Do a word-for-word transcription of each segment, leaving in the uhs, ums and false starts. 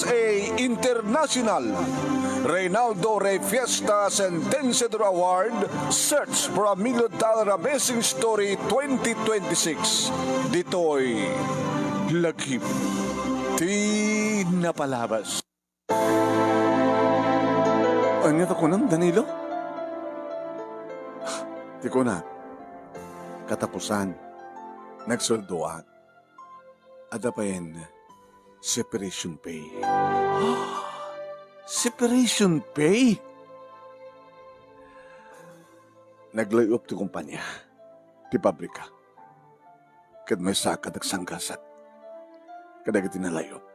A International, Reynaldo Rey Fiesta Sentenciador Award, Search for a Million Dollar Amazing Story twenty twenty-six. Ditoy Lagip ti Napalabas. Ania ta kunam, Danilo? Ti kuna, katapusan, nagsueldoak. Adda payen separation pay. Separation pay? Nag-lay off ti kumpanya, ti pabrika. Ket maysaak a nagsanggasak kadagiti na-lay off.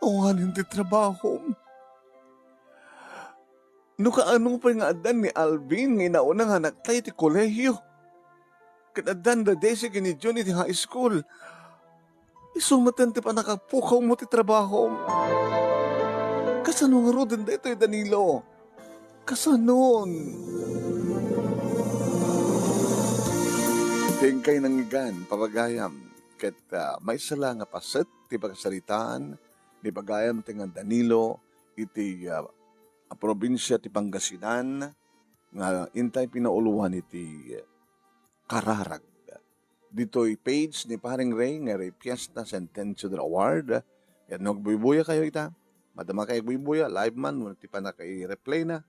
Awanen ti trabahom. No kaano pay nga addan ni Alvin nga inauna nga anakta iti kolehio, ket addan da Desi ken ni Jun iti high school, isu metten ti pannakapukawmo ti trabahom. Kasano ngaruden daytoy, Danilo? Kasanon? Ti inkay nangngegan, papagayam, ket, ah, maysa la nga paset ti pakasaritaan ni pagayam ti nga Danilo iti, ah, a probinsia ti Pangasinan nga intay pinauloan iti kararag. Ditoy page ni Paring Ray nga Ray Fiesta Sentenciador Award. Ket no agbuybuya kayo ita, madama kayo agbuybuya, live man, wenno ti pannakaireplay na,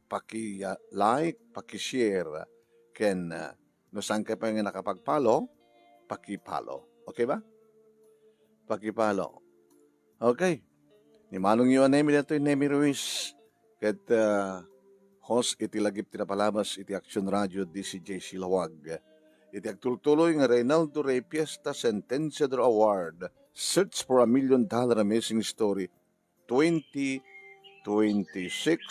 paki, ah, like, paki-share, ken, ah, no saan kayo pay nga nakapag-follow, paki-follow. Okay ba? Paki-follow. Okay. Ni manongyo a Nemi daytoy, Nemi Ruiz. Ket, ah, host iti Lagip ti Napalabas iti Action Radio D C J Silawag. Iti agtultuloy nga Reynaldo Rey Fiesta Sentenciador Award, Search for a Million Dollar Amazing Story twenty twenty-six.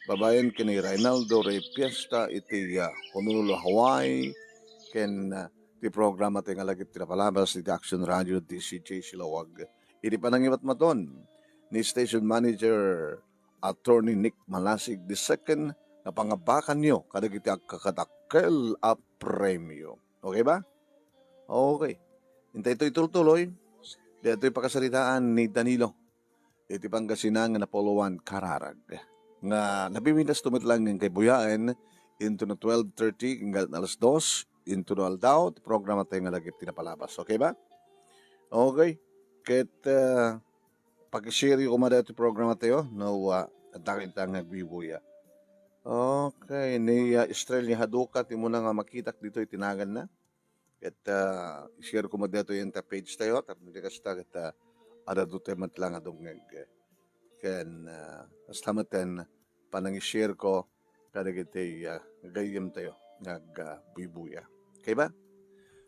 Babaen ken ni Reynaldo Rey Fiesta iti, ah, Honolulu, Hawaii, ken, ah, ti programa tayo nga Lagip ti Napalabas iti Action Radio D C J Silawag. Iti panangiwat maton ni Station Manager Attorney Nick Malasig the second nga pangabakanyo kadagiti agkakadakkel a premio. Okay ba? Okay. Intay itoy tultuloy. Daytoy pakasaritaan ni Danilo iti Pangasinan nga napuloan kararag. Nga nabibinas to met laeng nga kay buyaen into no twelve thirty hanggang alas dos, into no aldaw, ti programa tayo nga Lagip ti Napalabas. Okay ba? Okay. Ket, ah, paki-share yo koma daytoy programa tayo, no, ah, adda kita nga agbubuya. Okay, ni, ah, Estrella Haduka, ti muna nga makitak ditoy ti naganna. Ket, ah, i-share koma daytoy ita page tayo, tapno di kasta ket, ah, adda tayo met laeng a dumngeg. Ken, ah, kasta met ten panangi-share ko kadagiti, ah, gayyem tayo nga agbuybuya. Okay ba?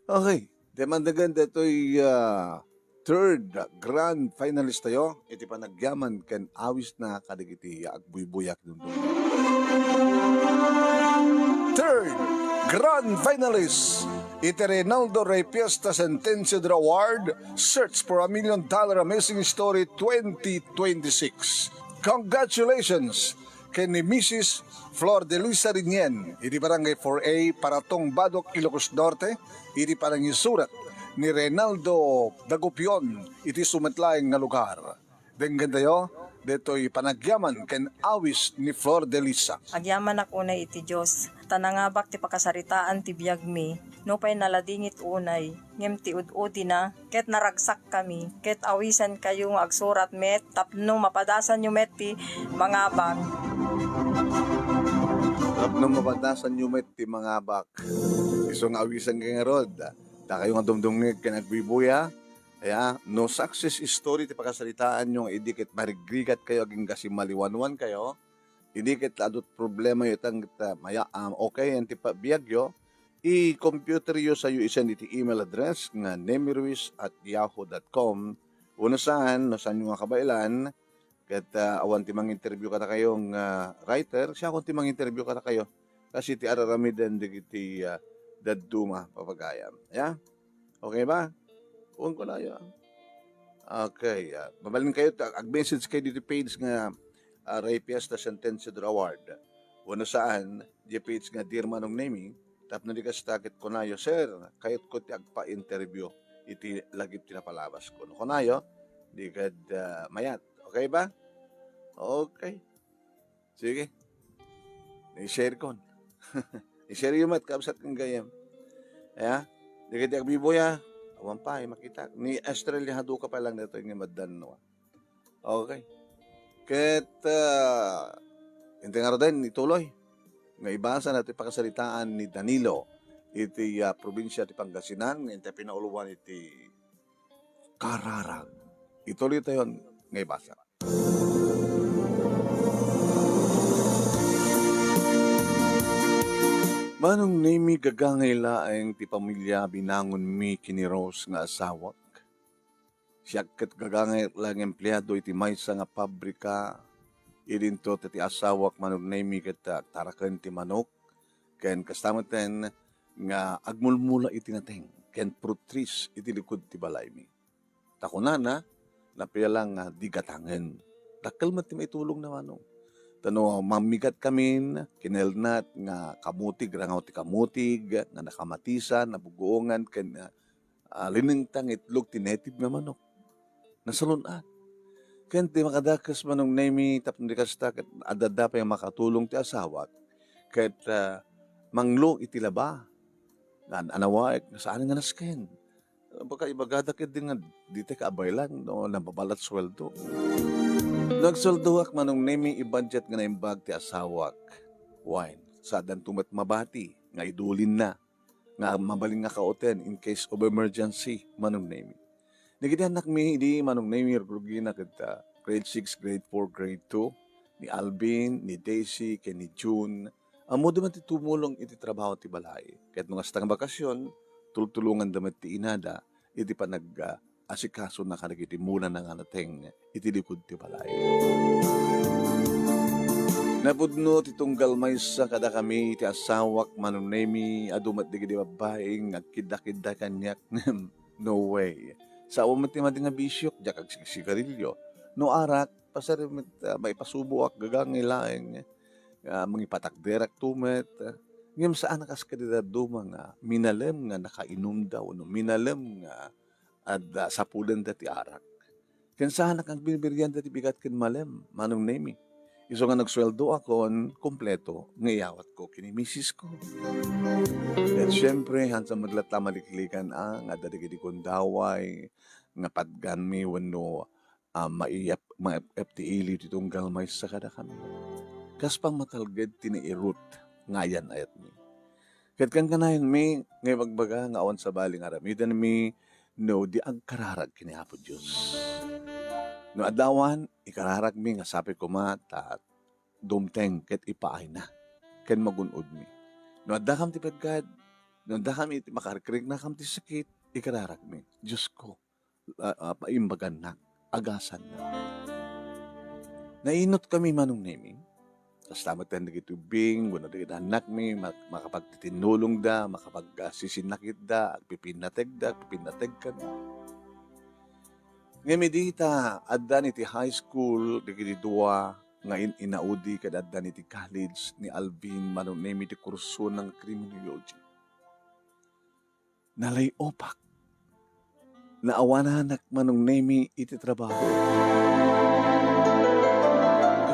Okay. Diay mandagan daytoy, ah, third grand finalist tayo iti panagyaman ken awisna kadagiti agbuybuya ken dumdumngeg. Third grand finalist iti Reynaldo Rey Fiesta Sentenciador Award, Search for a Million Dollar Amazing Story twenty twenty-six. Congratulations ken ni Missus Flor de Lisa Rinien iti Barangay four A, Paratong, Badoc, Ilocos Norte, iti panangisurat ni Reynaldo Dagupion iti isu met laeng nga lugar. Denggen tayo daytoy panagyaman ken awis ni Flor de Lisa. Agyamanak unay iti Dios, ta nangabak ti pakasaritaan ti biagmi. Nupay naladingit unay, ngem ti ud-udina, ket naragsakami, ket awisankayo nga agsurat met tapno mapadasanyo met ti mangabak. Tapno mapadasanyo met ti mangabak. Isu nga awisankayo ngarud. Dakayo nga dumdumngeg ken agbuybuya, aya, no success story ti pakasaritaanyo nga idi ket marigrigatkayo agingga simmaliwanwankayo, idi ket adut problemayo, itang ket, ah, maya-, ah, okay, yan ti pa-, biagyo, i-computeryo sayo i-send iti email address nga nemiruiz at yahoo dot com. Uno saan, no saanyo nga kabaelan, ket, ah, awan ti manginterview kadakayo nga writer, siakon ti manginterview kadakayo. Kasi ti ar-aramiden dagiti, ah, dadduma, papagayam. Ya? Okay ba? Kuan ko na ya. Okay, ah, mabalinkayo, ta-, ag-message kayo dito page nga, ah, Ray Fiesta Sentenciador Award. Wenno saan, di page nga Dear Manong Nemi, tapno di kasta ket kunayo, "Sir, kayatko ti agpa-interview iti Lagip ti Napalabas ko." No kunayo, Di kad, ah, mayat. Okay ba? Okay. Sige. I-share kon. I-share yo met, kabsat, ken gayyem. Ya? Di ket ti agbibuya, awan pay, makita. Ni Estrella, adu ka pa lang ditoy nga maddan, no? Okay. Ket, ah, intay ngaruden, ituloy. Nga ibasa natin pakasaritaan ni Danilo iti, ah, probinsia ti Pangasinan, nga intay pinauloan iti kararag. Ituloy tayon nga ibasa. Manong Nemi, gagangay laeng ti pamilia binangonmi ken ni Rose nga asawak. Siak ket gagangay laeng empleado iti maysa nga pabrika. Idinto ti asawak, Manong Nemi, ket, ah, agtaraken ti manok, ken kasta metten nga agmulmula iti nateng ken fruit trees iti likud ti balaymi. Ta kunana, napiala nga di gatangen. Dakkel met ti maitulongna, Manong. Ta no mammigat kamin, kinelnat nga kamutig, rangaw ti kamutig, nga nakamatisan, nabuguongan, ken, ah, ah, linengta nga itlog ti native nga manok. Nasalun-at. Ken ti makadakes, Manong Nemi, tapno di kasta, ket adda pay makatulong ti asawak. Ket, ah, manglo iti laba. Nga anawaek, saan nga nasken. Baka ibagada ket di nga, di ti kaabaylan, no, nababalat sueldo. No agsueldoak, Manong Nemi, ibudget nga naimbag ti asawak. Wen, saadanto met mabati, nga idulinna. Nga mabalin nga kauten in case of emergency, Manong Nemi. Dagiti annakmi idi, Manong Nemi, rugrugina ket, ah, grade six, grade four, grade two, ni Alvin, ni Daisy, ken ni June. Ammoda met ti tumulong iti trabaho ti balay. Ket no kasta nga bakasyon, tultulonganda met ti inada iti panag-, ah, asikasona kadagiti mulana nga nateng iti likud ti balay. Napudno ti tunggal maysa kadakami ti asawak, Manong Nemi, adu met dagiti babbai nga agkidda-kidda kaniak. No way. Sao met ti madi nga bisiok, diak agsigsigarilio. No arak, pasar met, ah, maipasuboak gagangay laeng. Ah, mangipatakderakto met. Ngem saan a kas kadi dadduma nga minalem nga nakainumda wenno minalem nga adda sapulenda ti arak. Ken saanak nga agbirbirianda ti bigat ken malem, Manong Nemi. Isu nga nagsueldoakon, kompleto nga iyawatko ken ni misisko. Ket siempre, haansa met latta a maliklikan a nga adda dagiti gundaway nga patganmi wenno, ah, maiyap-, maep-ep ti ili ti tunggal maysa kadakami. Kas pangmatalged ti nairut nga ayan-ayatmi. Ket kankanayon mi nga ibagbaga nga awan sabali nga aramidenmi no di agkararag ken ni Apo Dios. No adda awan, ikararagmi nga sapay koma ta dumteng ket ipaayna ken magun-odmi. No addakam ti peggad, no addakam iti makarikriknakam ti sakit, ikararagmi, Diosko, a-, a-, paimbagannak, agasannak. Nainut kami, Manong Nemi. Kasta met dagiti ubbing wenno dagiti annakmi, mak-, makapagtitinnulongda, makapag-, ah, sisinnakitda, agpipinnategda, agpipinnategkami. Ngem idi ta addan iti high school dagiti dua nga in-inaudi ket addan iti college ni Alvin, Manong Nemi, ti kursona nga criminology. Nalay-opak. Naawananak, Manong Nemi, iti trabaho.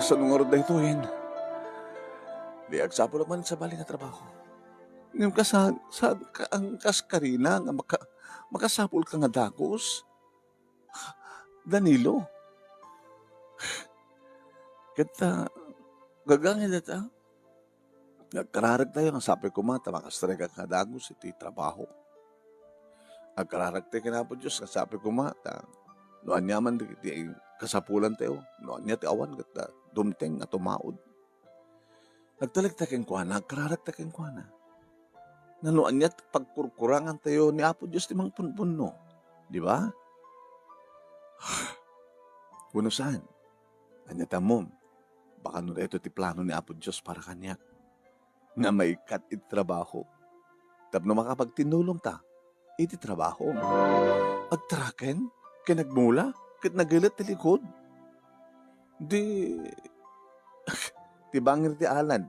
Kasano ngarud daytoyen? Di agsapulak man sabali nga trabaho. Ngem kasa-, sa-, ka-, ang kas karina nga maka-, makasapulka nga dagus? Danilo. Ket, ah, gagangay dayta. Agkararagtayo nga sapay koma ta makastrek a kadagus iti trabaho. Agkararagtayo ken Apo Dios nga sapay koma ta no ania man ti kasapulantayo, no ania ti awan ket ta dumteng nga tumaud. Agtalekta kenkuana, agkararagta kenkuana. Nga no ania ti pagkurkurangantayo ni Apo Dios ti mangpunpunno, di ba? Wenno saan? Ania ti ammom? Baka no daytoy ti plano ni Apo Dios para kaniak, nga maikkat iti trabaho tapno makapagtinnulongta iti trabaho. Agtaraken ken nagmula ket nagelet ti likud. Di, ti bangir ti alad,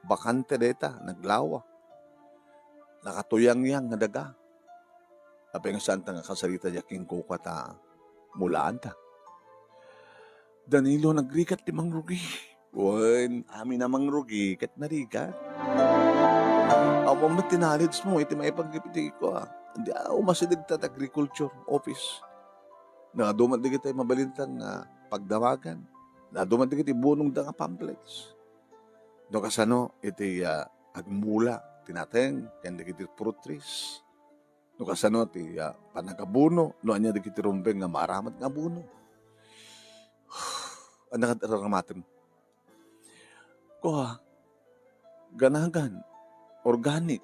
bakante dayta, naglawa. Nakatuyangyang nga daga. Apay nga saanta nga kasarita diay kenkuana ta mulaanta? Danilo, nagrigat ti mangrugi. Wen, amin a mangrugi ket narigat. Awan met ti knowledge mo iti maipanggep iti kua. Di, ah, umasideg ta agriculture office. Nagadu met dagiti mabalintang, ah, pagdamagan. Nagadu met dagiti bunongda nga pamphlets. No kasano iti, ah, agmula, tinateng, ken dagiti fruit trees. No kasano ti, ah, panagabuno, no ania dagiti rumbeng nga maaramat nga abuno. Ania ket raramatem? Kua, ganagan, organic,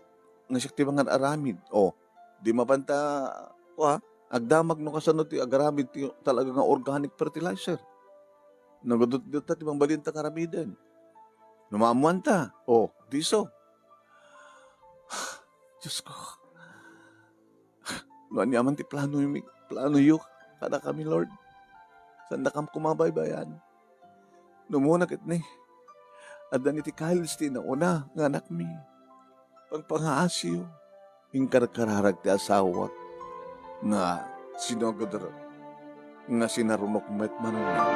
nga siak ti mangar-aramid. O, di mapan ta, kua, agdamag no kasano ti agaramid ti talaga nga organic fertilizer. Nagadu-, dita ti mabalin ta nga aramiden. No maammuan ta, o, diso. Diyos ko. No ania man ti planoyo, planoyo kadakami, Lord. Saandakam koma baybay-an. No umuna ket ni, adda ni ti college ti nauna nga anakmi. Pangpangaasiyo, inkarkararag ti asawak nga sinugod nga sinarunok met Manong Nemi.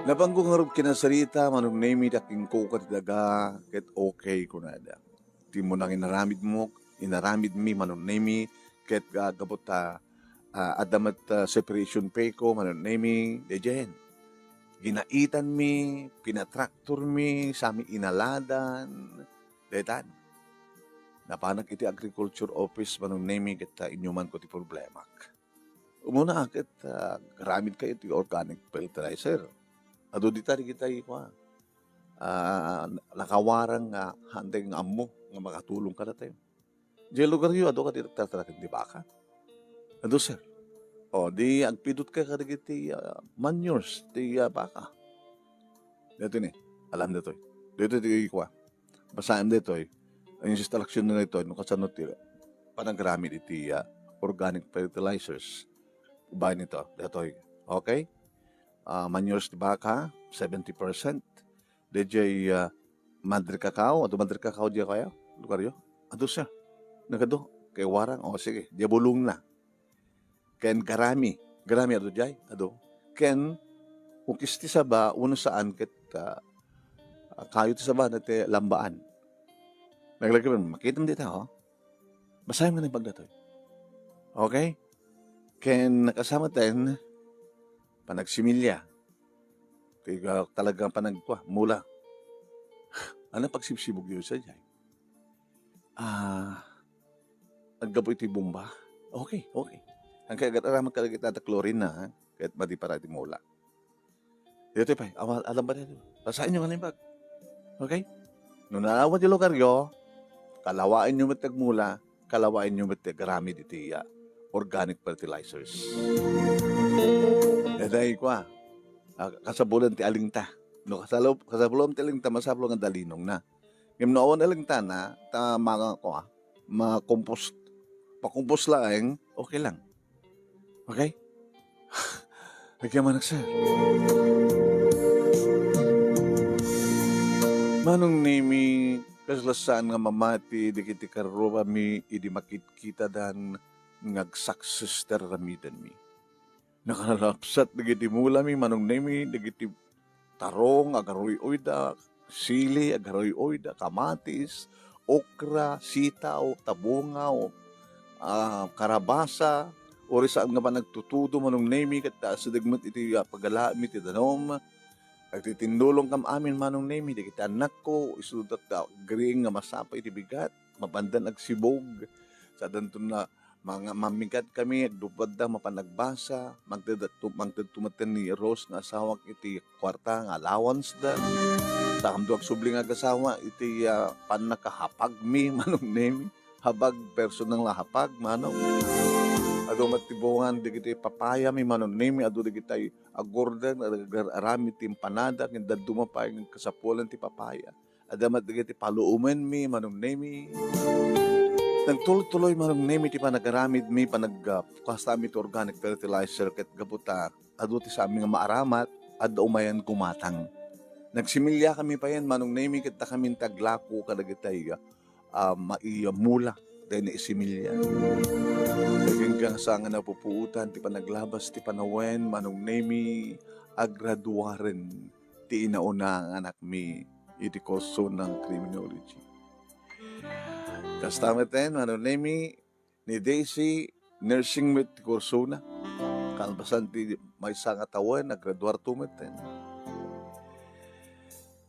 Nabangko ngarud kinasarita, Manong Nemi, ta kinkuka ti daga, ket okay, kunada. Ti muna nga inaramidmo, inaramidmi, Manong Nemi, ket, ah, gapu ta, ah, adda met, ah, separation pay ko, Manong Nemi, daydiayen. Ginaitanmi, pinatraktormi, sami inaladan, daytan. Napanak iti agriculture office, Manong Nemi, ket, ah, inyumanko ti problemak. Umuna ket, ah, agaramidkayo ti organic fertilizer. Adu dita dagiti, kua, ah, nakawarang nga hantay nga ammo nga makatulong kadatayo. Diay lugaryo, adu kadi nagtataraken ti baka? Adu, sir. O, di agpidutka kadagiti, ah, manures ti, ah, baka. Daytoy ni, alam daytoy. Daytoy ti kua. Basaem daytoy. Ang instruction na daytoy, no kasano ti panagaramid iti, ah, organic fertilizers. Babaen dita, daytoy. Okay? Ah, manures ti baka, seventy percent. Daydiay, ah, madre cacao, adu madre cacao diay kua, lugaryo? Adu, sir. Nagadu, kay warang, o, sige, diay bulongna. Ken garami, garami adu diay, adu. Ken ukis ti saba, wenno saan ket, ah, kayo ti saba, no ti lambaan. Naglagip, makitam dita, o. Basaem nga naimbag daytoy. Okay? Ken nakasama ten panagsimilya. Ti, ah, talaga panagkua, mula. Ano pagsibsibugyo sa diay? Ah, aggapu iti bomba? Okay, okay. Ang kaya aramag ka lagi tata Clorin na, ha? Kahit madi para ti mula. Dito pa, awa, alam ba dito? Basahin nyo nga naimbag. Okay? No naawa ti lugaryo, kalawain nyo met ti agmula, kalawain nyo met ti agaramid iti, ah, organic fertilizers. Daydiay kua, ah, kasabulan ti alingta. No, kasalo-, kasabulan ti alingta, masapul nga dalinong na. Ngem no awan alingtana, ta manga kua, makompos, pakompos laeng, okay lang. Okay? Agyamanak, sir. Manong Nemi, kasla saan nga mamati dagiti karruami idi makitkitadan nga agsuccess ti ar-aramidenmi. Nakalapsat dagiti mulami, Manong Nemi, dagiti tarong, agaruy-uyda, sili, agaruy-uyda, kamatis, okra, sitaw, tabungaw, ah, karabasa, uray saan nga panagtutudo, Manong Nemi, ket ta asideg met iti, ah, pagalaem iti danum. Agtitindulongkam amin, Manong Nemi, dagiti annakko, isuda ta agriing nga masapa iti bigat, mapandan agsibog. Sadanton na, Manga-, mammigat kami, agdupadda mapan agbasa, magdedetto-, magdedto metten ni Rose nga asawak iti kuarta nga allowance da. Sakamdo agsubli nga agasawa iti, ah, pannakahapagmi, Manong Nemi. Habag, personal nga hapag, Manong. Adu met ti bungan dagiti papayami, Manong Nemi, adu dagiti agurden, agar-, aramid ti empanada, ken dadduma pay nga kasapulan ti papaya. Adda met dagiti paluomenmi, Manong Nemi. Nagtuloy-tuloy, Manong Nemi, ti panagaramidmi, panag-, ah, kastami ti organic fertilizer, ket gapu ta adu ti saanmi nga maaramat, adda umayan gumatang. Nagsimiliakami payen, Manong Nemi, ket dakami ti aglako kadagiti, ah, ah, mai-, mula. dayta nga isimilya. Agingga nga saan nga napupuotan ti panaglabas ti panawen, Manong Nemi, agraduaren ti inauna nga anakmi iti kursona nga criminology. Kasta metten, Manong Nemi, ni Daisy, nursing met ti kursona. Kalpasan ti maysa nga tawen, agraduarto metten.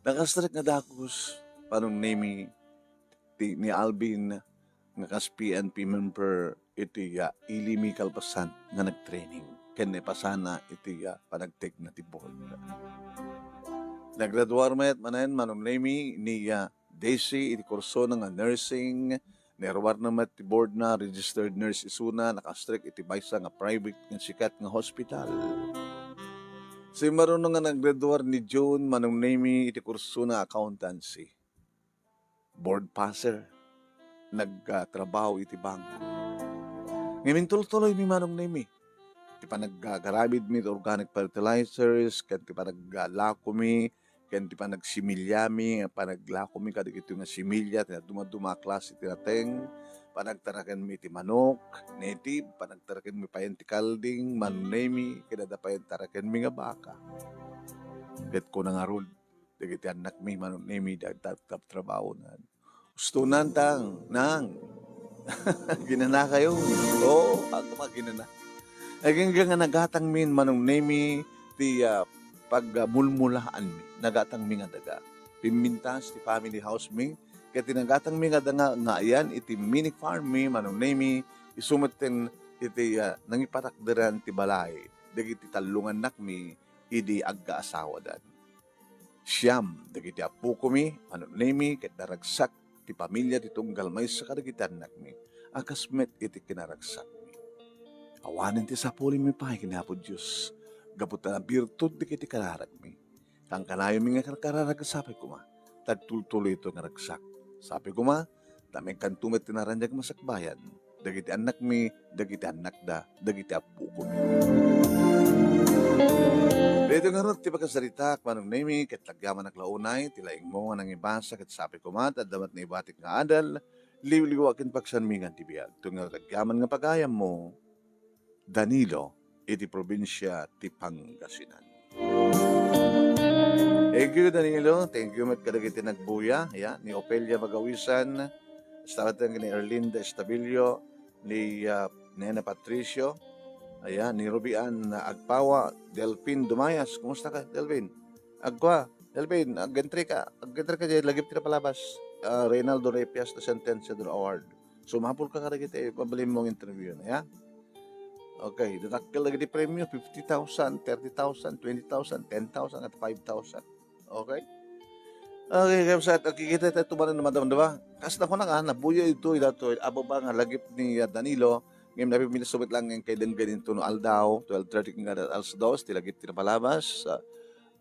Nakastrek nga dagus, Manong Nemi, ti, ni Alvin nga kas P N P member iti, ah, ili mi kalpasan nga nagtraining ken naipasana iti, ah, panagtekna ti board. Nagraduar met manen, Manong Nemi, ni, ah, Daisy iti kursona nga nursing, nairuarna met ti boardna, registered nurse isuna, nakastrek iti maysa nga private nga sikat nga hospital. Simmaruno nga nagraduar ni June, Manong Nemi, iti kursona accountancy. Board passer, nagtrabaho iti bangko. Ngem intultuloymi, Manong Nemi, ti panaggaramidmi ti organic fertilizers, ken ti panaglakomi, ken ti panagsimilyami, nga panaglakomi kadagitoy nga similya ti dadduma-duma a klase ti nateng, panagtarakenmi ti manok, native, panagtarakenmi payen ti kalding, Manong Nemi, ken adda payen tarakenmi nga baka. Ket kuna ngarud, dagiti annakmi, Manong Nemi, dagiti agtrabtrabaho, "Ustonan, tang, nang, ginanakayo?" Oo, agma ginana. Agingga nga nagatangmin, Manong Nemi, ti, ah, pagmulmulaanmi. Nagatangmi nga daga. Pimmintas ti family house mi, ket ti nagatangmi nga daga nga ayan iti mini farm mi, Manong Nemi, isu metten iti, ah, nangipatakderan ti balay dagiti tallo nga annakmi idi agkaasawadan. Siam dagiti appokomi, Manong Nemi, ket naragsak ti pamilia ti tunggal maysa kadagiti annakmi a kas met iti kinaragsakmi. Awanen ti sapulenmi pay ken Apo Dios gapu ta nabirtud dagiti kararagmi. Kankanayomi nga karkararag, sapay koma, ta agtultuloyto nga ragsak. Sapay koma, ta maikkanto met ti naraniag masakbayan dagiti annakmi, dagiti annakda, dagiti appokomi. Daytoy ngarud ti pakasaritak, Manong Nemi, ket agyamanak la unay ti laingmo nga nangibasa, ket sapay koma ta adda met naibatik nga adal, liwliwa ken pagsanmingan ti biag. Daytoy ngarud agyaman nga pagayammo, Danilo, iti probinsia ti Pangasinan. Thank you, Danilo. Thank you met kadagiti nagbuya, ya, ni Ofelia Magawisan, kasta met ni Erlinda Estabilio, ni, ah, Nena Patricio, ayan, ni Rubian Agpawa, Delfin Dumayas. Kumusta ka, Delfin? Agkua, Delfin, agentry ka, agentry ka diay lagip ti napalabas. Ah, Reynaldo Repias, the Sentenciador Award. Sumapul ka kadagiti mabalin mo nga interview na, ya? Okay, dadakkel dagiti premio, fifty thousand, thirty thousand, twenty thousand, ten thousand, ket five thousand. Okay? Okay, kabsat, agkikita tayo tumanan na madamdama. Kas na ko na nga, nabuya ito, ito, ababa nga lagip ni, ah, Danilo, ngem napipinasumet lang nga kay denggan into no aldaw, twelve thirty nga alas dos, ti lagip ti napalabas, ah,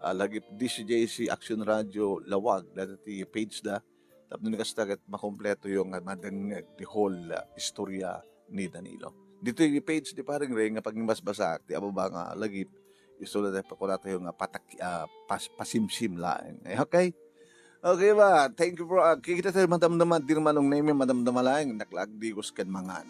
ah, lagip D C J C Action Radio Lawag, dati ti page da, tapno ni kasta ket makompleto yung nga madengngeg ti whole, ah, istorya ni Danilo. Ditoy page ni Paring Ray nga pagmasbasa ti ababa nga lagip, isu la tayo, pakunatayo nga patak-, ah, pas-, pasimsim laeng. Eh, okay? Okay ba? Thank you for, ah, kikita tayo madamdama, di naman nung name, madamdama laeng, nakla agdigos ken mangan.